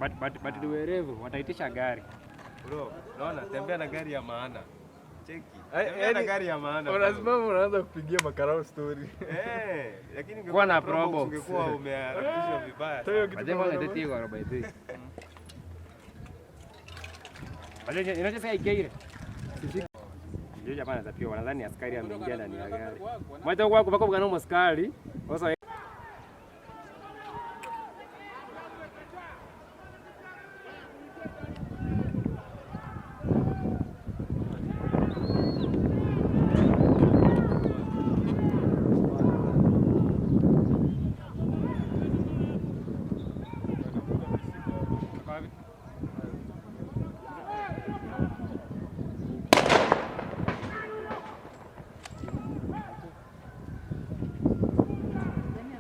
But ni werevu wataitisha gari. Bro, naona tembea na gari ya maana. Cheki. Ai, Tembea na yaani, gari ya maana, bro. Unasimama unaanza kupigia makarao story. Eh, lakini Kuwa na ungekuwa Probox. ungekuwa umeharakishwa vibaya. Toa hiyo kitu Baje kwa kwa mdomo. ndeti kwa by the way. Baje inacho sasa ikeire. Ndio jamaa anatapiwa, wanadhani askari ameingia ndani ya gari. Mwacha kwa kwa kwa askari. Sasa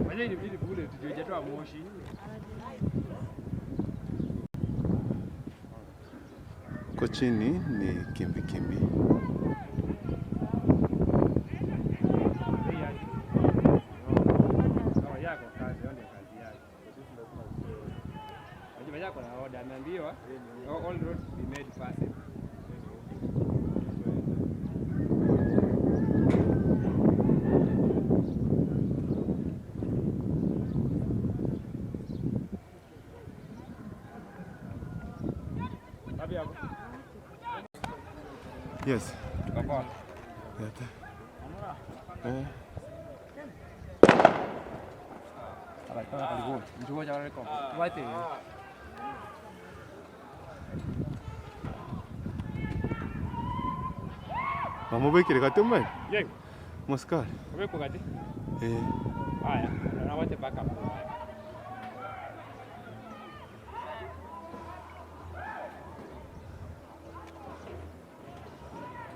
Baje ni vile bullet ndio hajatoa moshi. Kwa chini ni kimbi kimbi. Yako kazi, hiyo ndio kazi yake. Unajua yako na order, ameambiwa all roads be made passable. Wapi hapo? Yes. Tuko poa. Yate. Eh. Wate. Mamubikire kati mwe? Yego. Moskari. Ubeko kati. Eh. Haya, na wate backup.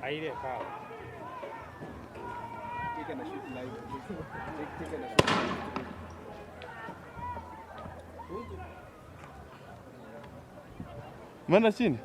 Aile kaa. Take and shoot live. Take and shoot live. Mana chini?